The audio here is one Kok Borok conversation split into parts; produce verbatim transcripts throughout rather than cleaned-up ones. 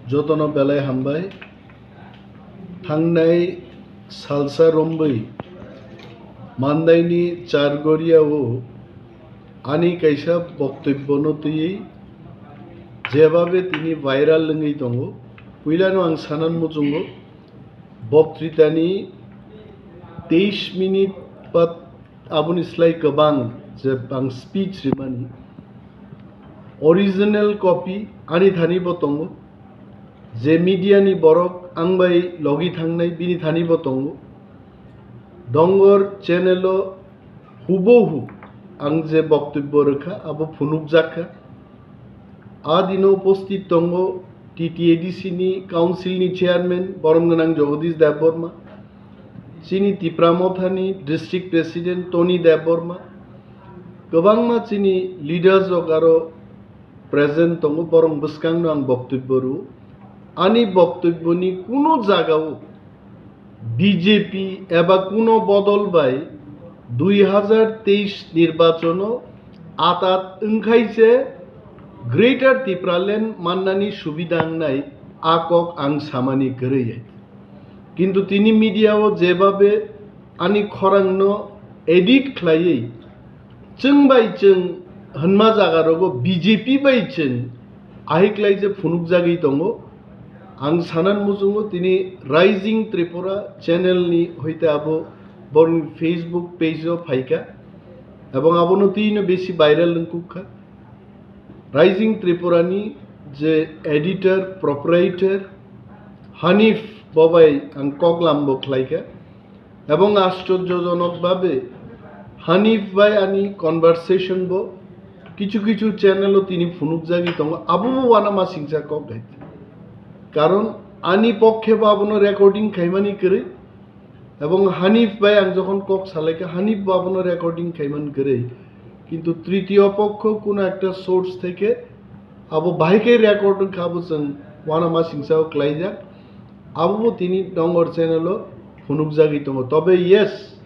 Jotono belai hambai. Thangnai salsa romwi mandaini Chargoria o ani kaisa boktobbono twiwi jebabe tini viral wngwi tongo. Puilano ang sanan muchungo, boktritani teis minute ba aboni slai kwbang je ang speech rimani, original copy ani thani bo tongo. Je media ni borok ang bai logi thangnai, bini thani bo tongo. Dongor channel o hubohu ang je boktobbo rwkha, abo phunukjak kha. A dino upasthit tongo T T A D C ni council ni chairman borom gwnang Jagadish Debbarma, chini Tipra Motha ni district president Tony Debbarma, kwbangma chini leaders rok aro present tongo, borok bwskangno ang boktobbo rwo. Ani boktobboni kuno jagao B J P eba kuno bodol bai dui hazar teis nirbachono atat wngkhai se Greater Tipraland mannani subida wngnai a kok ang samani kwrwi. Kintu tini media o jebabe ani khorangno edit khlaiwi chwng bai chwng hwnma jaga rogo B J P bai chwng ahiklai je phunukjagwi tongo. Ang sanan muchungo tini Rising Tripura channel ni hoite abo borni Facebook page o phaikha, ebong abono twino besi viral wngkukha. Rising Tripura ni je editor, proprietor Hanif bobai ang koklam bo khlaikha. Ebong aschorjojonok babe Hanif bai ani conversation bo kichu kichu channel o tini phunukjagwi tongo, abo bo uanamasingcha kok hai. Karon ani pokkhe bo abono recording khaimani kwrwi, ebong Hanif bai ang jokhon kok salaikha, Hanif bo abono recording khaiman kwrwi, kintu tritiyo pokkho kuno ekta source theke abo bahai khe record wngkha, abo chwng uanamasingcha o klaijak. Abo bo tini Dongor channel o phunukjagwi tongo. Tobe yes,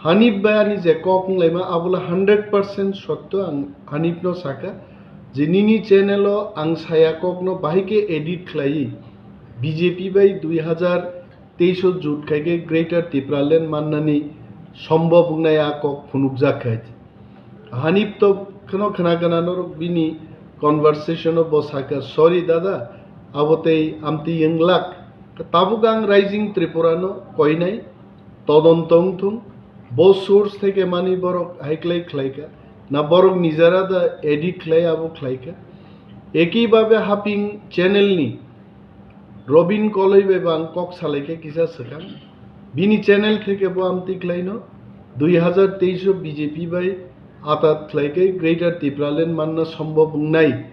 Hanif bai ani je kok wnglaima, abola hundred percent sotto. Ang Hanif no sakha je nini channel o ang saya kokno bahai khe edit khlaiwi B J P bai dui hazar teis o jut khai khe Greater Tipraland mannani sombhob wngnai a kok phunukjak khai. Hanif to kheno khna gana norok bini conversation o bo sakha, "Sorry dada, abo tei amtwi wnglak." Tabuk ang Rising Tripura no koinai, todonto wngthung, bo source theke mani borok haiklai khlaikha, na borok nijera da edit khlai abo khlaikha. Eki babe Haping channel ni Robin Koloi bai bo ang kok salaikha kisa swkang. Bini channel theke bo amtwi khlaino dui hazar teis o B J P bai atat khlai khe Greater Tipraland manna sombhob wngnai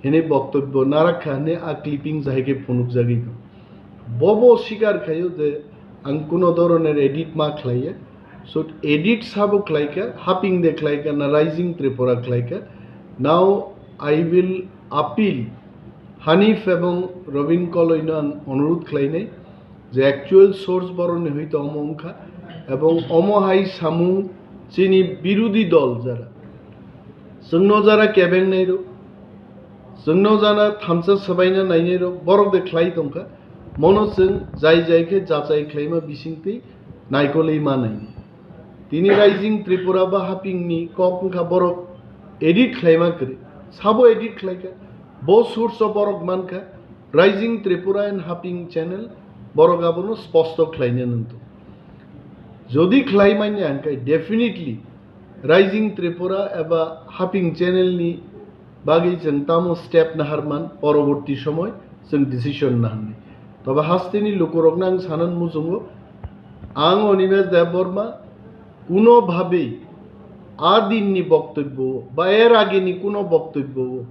hwnwi boktobbo narakha hwnwi a clipping jahai khe phunukjagwi. Bo bo sikar khaio je ang kuno doroner edit ma khlaiya. So edit sabo khlaikha, Haping de khlaikha na Rising Tripura khlaikha. Now I will appeal Hanif ebong Robin Koloi no ang onurudh khlainai je actual source boroni hoi to omo wngkha, ebong omo hai samung chini birodi dol jara chwngno jara kebeng nai rok, chwngno jana thamsa swbaina nainai rok, borok de khlai tongkha, mono chwng jai jai khe jachai khlaima bisingtwi naikolwi manai. Tini Rising Tripura ba Haping ni kok wngkha borok edit khlaima kwrwi. Sabo edit khlaikha. Bo source o borok mankha Rising Tripura and Haping channel, borok abono sposto khlaina nangtong. Jodi khlai manya hwnkhe definitely Rising Tripura eba Haping channel ni bagwi chwng tamo step naharman, poroborti somoi chwng decision naharni. Tobe hasteni lukurokno ang sanan muchungo, ang Animesh Debbarma kuno bhabe a dinni boktobbo ba er ageni kuno boktobbo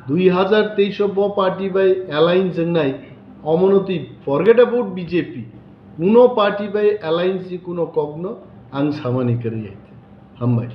dui hazar teis o bo party bai alliance wngnai, omono twi forget about B J P, kuno party bai alliance ni kuno kokno ang samani kwrwi. Hambai.